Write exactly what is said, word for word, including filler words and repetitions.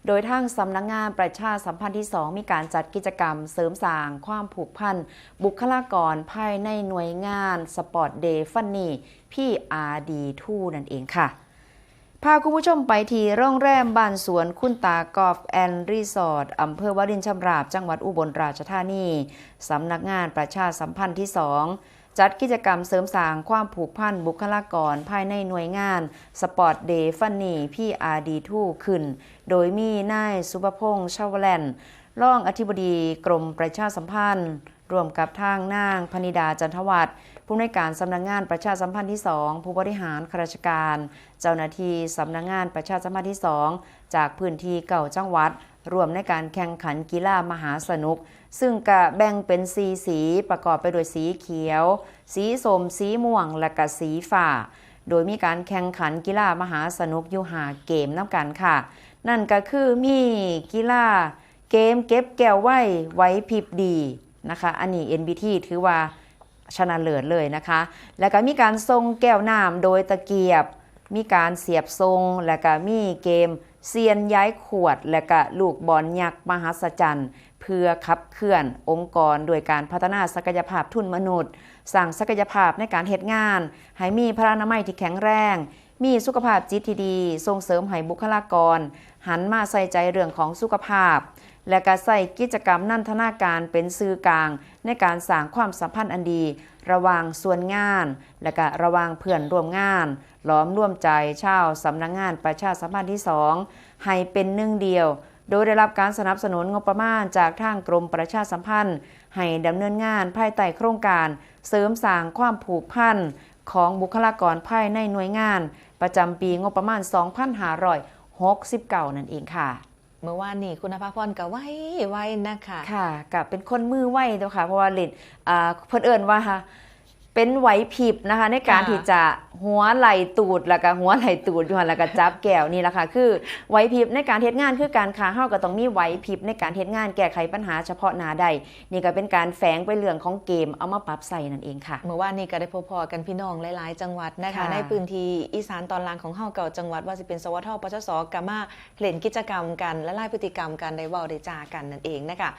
โดยทางสำนักงานประชาสัมพันธ์ที่สอง มีการจัดกิจกรรมเสริมสร้างความผูกพันบุคลากรภายในหน่วยงาน Sport Day Funny พีอาร์ดีทู นั่นเองค่ะ พาคุณผู้ชมไปที่โรงแรมบ้านสวนคุณตา Golf and Resort อำเภอวารินชำราบ จังหวัดอุบลราชธานี สำนักงานประชาสัมพันธ์ที่สอง จัดกิจกรรมเสริมสร้างความผูกพันบุคลากรภายในหน่วยงาน Sport Day Funny พีอาร์ดีทู ขึ้น โดยมีนายสุภพงษ์ ชาวแลน รองอธิบดีกรมประชาสัมพันธ์ ร่วมกับทางนางพนิดา จันทวัฒน์ ผู้อำนวยการสำนักงานประชาสัมพันธ์ที่สอง ผู้บริหารข้าราชการ เจ้าหน้าที่สำนักงานประชาสัมพันธ์ที่สอง จากพื้นที่เก้าจังหวัด ร่วมในการแข่งขันกีฬามหาสนุก ซึ่งก็แบ่งเป็นสี่สี ประกอบไปด้วยสีเขียว สีส้ม สีม่วง และก็สีฟ้า โดยมีการแข่งขันกีฬามหาสนุกอยู่ห้าเกมนำกันค่ะ นั่นก็คือมีกีฬาเกมเก็บแก้วไว ไหวพริบดีนะคะ อันนี้ เอ็นบีที ถือว่าชนะเลิศเลยนะคะ แล้วก็มีการส่งแก้วน้ำโดยตะเกียบ มีการเสียบส่ง และก็มีเกมเซียนย้ายขวด และก็ลูกบอลยักษ์มหัศจรรย์ เพื่อขับเคลื่อนองค์กรโดยการพัฒนาศักยภาพทุนมนุษย์ สร้างศักยภาพในการเฮ็ดงาน ให้มีพลานามัยที่แข็งแรง มีสุขภาพจิตที่ดี ส่งเสริมให้บุคลากร หันมาใส่ใจเรื่องของสุขภาพ และก็ใช้กิจกรรมนันทนาการเป็นสื่อกลาง ในการสร้างความสัมพันธ์อันดี ระหว่างส่วนงาน และก็ระหว่างเพื่อนร่วมงาน หลอมรวมใจชาวสำนักงานประชาสัมพันธ์ที่สอง ให้เป็นหนึ่งเดียว โดยได้รับการสนับสนุนงบประมาณจากทางกรมประชาสัมพันธ์ ให้ดำเนินงานภายใต้โครงการเสริมสร้างความผูกพันของบุคลากรภายในหน่วยงาน ประจำปีงบประมาณ สองพันห้าร้อยหกสิบเก้า นั่นเองค่ะ เมื่อวานนี้คุณนภาพรก็ไวไวนะคะ ค่ะ ก็เป็นคนมือไวตัวค่ะ เพราะว่าเล่นอ่าเพิ่นเอิ้นว่าเป็นไหวพริบนะคะ ในการ ค่ะ ที่จะหัวไหล่ตูด แล้วก็หัวไหล่ตูดอยู่หั่นแล้วก็จับแก้วนี่แหละค่ะ คือไหวพริบในการเฮ็ดงาน คือการค้าเฮาก็ต้องมีไหวพริบในการเฮ็ดงาน แก้ไขปัญหาเฉพาะหน้าได้ นี่ก็เป็นการแฝงไปเรื่องของเกมเอามาปรับใส่นั่นเองค่ะ เมื่อวานนี้ก็ได้พบพอกันพี่น้องหลายๆ จังหวัดนะคะ ค่ะ ในพื้นที่อีสานตอนล่างของเฮาเก้าจังหวัด ว่าสิเป็น สวท ปชส ก็มาเล่นกิจกรรมกัน ละลายพฤติกรรมกัน ได้เว้าได้จากันนั่นเองนะคะ